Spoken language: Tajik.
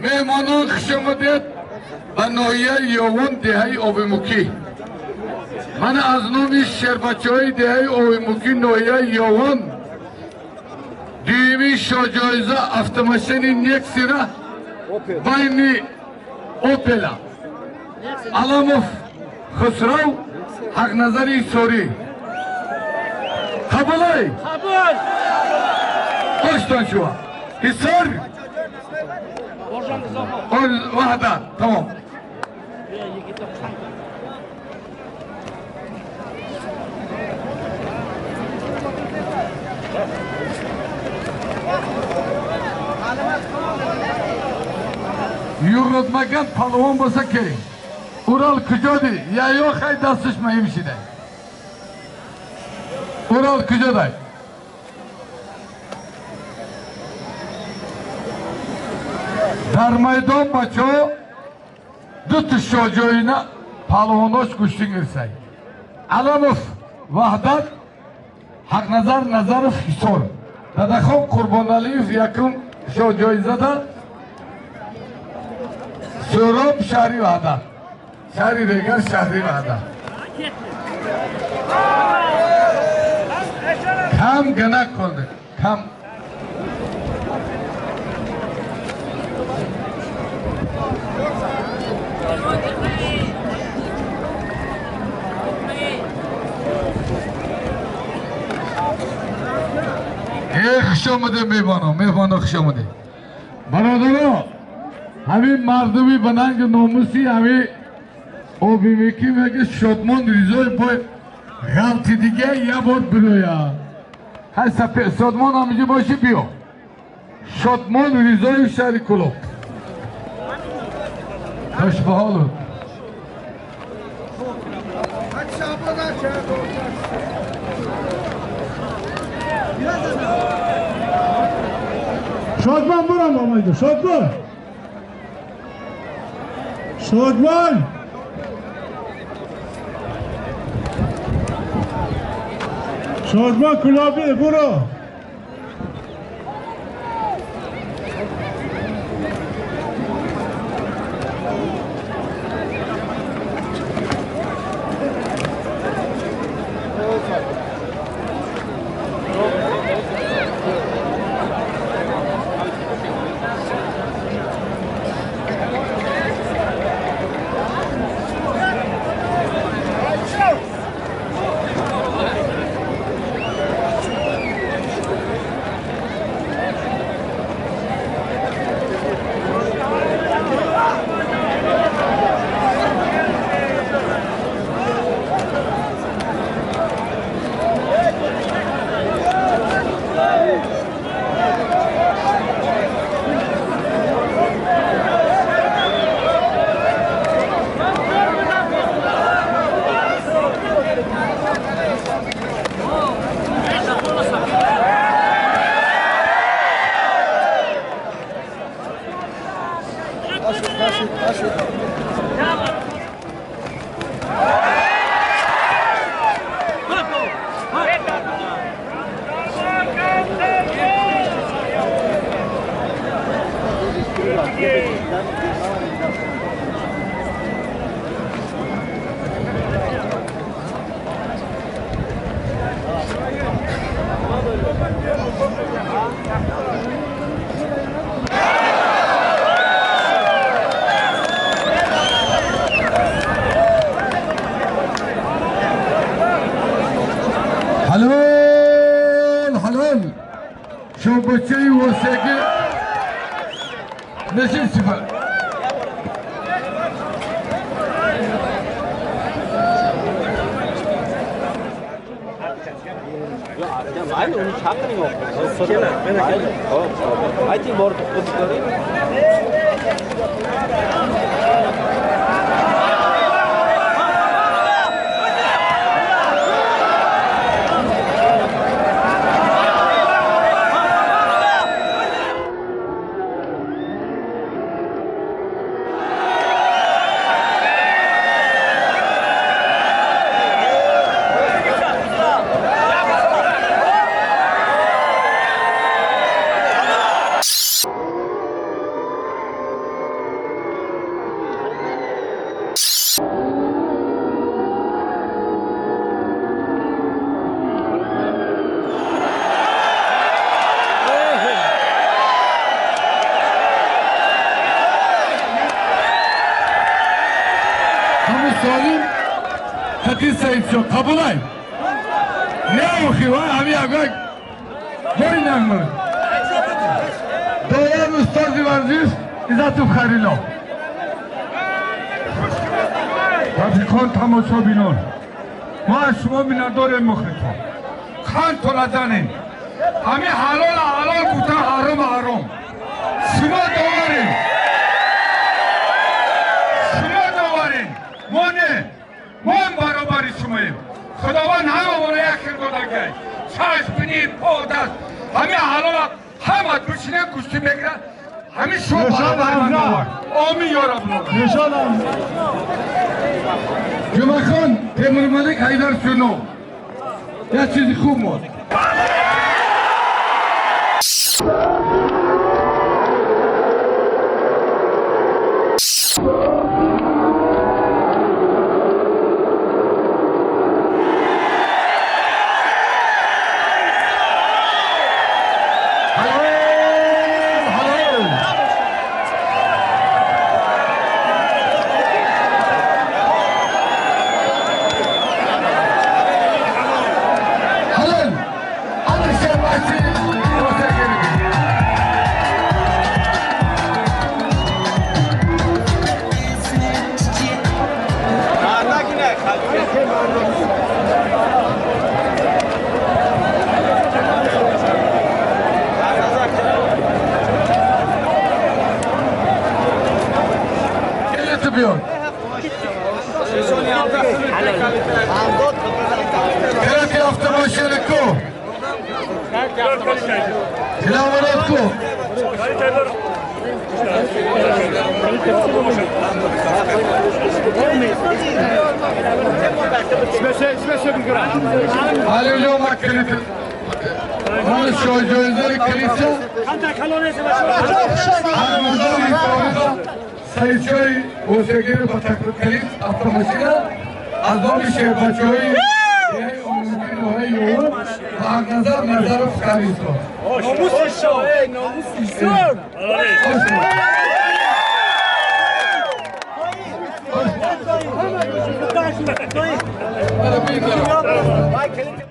Меҳмонон, хуш омадед ба ноҳияи Ёвон, деҳаи Обимукӣ. Ман аз номи шербачаҳои деҳаи Обимукӣ, ноҳияи Ёвон, дуюми шоҳҷоиза автомашини Нексира байни Опела Аламов Хусрав, Ҳақназари Сорӣ. Қабулай? Қабул. Боштон шумо. Ҳисор? Ваҳдат. Тамом. Юротмаган палвон боса ки Урал куҷоди? Яё хай дасташ муҳим шида. Урал куҷодай? Дар майдон, бачаҳо, дута шоҳҷоина палвонош гӯштин гирсай. Аламов Ваҳдат, Ҳақназар Назаров, Ҳисор. Дадахон Қурбоналиев якум шоҳҷоизада, Сӯроб, шаҳри Ваҳдат. Шаҳри Регар, шаҳри Ваҳдат. Кам гана қолди. Кам. Э, хуш омадед, меҳмоно, меҳмоно, хуш омадед. Бародаро, ҳамин мардуми ба нанги номуси ҳамин Обимекӣ мега Шодмон Ризои бой ғалти дига я бор бироя. Ҳай, Шодмон ҳаминҷо боши, биё. Шодмон Ризои, шаҳри Кулоб. Хуш ба ҳолут. Шодмон бурам омайду. Шодмон. Шодмон. Шодмон Кулоби буро. Halol, halol. Шобачаи восеги нешин сифат. Mayli, uni chaqiring oxiri. Keladi. Hop, hop. Ayting, borib to'xtatib ko'ring. ки Саидшо қабулай? Не охи, вай ҳами ягак бори нагмар. Довар устози варзиш Иззатов Харило. Рафиқон, тамошобинон, мо аз шумо миннатдорем. Мухлисон, хандто назанем. Ҳами ҳалол ҳалол гуфта, ҳаром ҳаром. Шумо доварем, шумо доварем, мо не. Мо ҳам баробари шумоем. Худованд ҳамамонро як хел додагай: чашм, бинӣ, по, даст. Ҳами ҳалола ҳама душинем, гӯштӣ мегирад. Ҳами шумо баробари ман довар. Омин ё рабб. Ҷумъахон Темурмалик Ҳайдар Сюно. Як чизи хуб монд. Halol, halol. Halol. Alişer Bahçeli, Rosa Geri. Келети биёд. Келети автомашина ку. Тилаворот ку. Алилё ма келети. Ман шоҳҷоизаи калиса Саидшои Осиягири ба калит автомашина аз номи шербачаҳои деҳаи Омӯзии ноҳияи Ёвур ва Ҳақназар Назаров Харисо. Номуси шо! Мана бинда.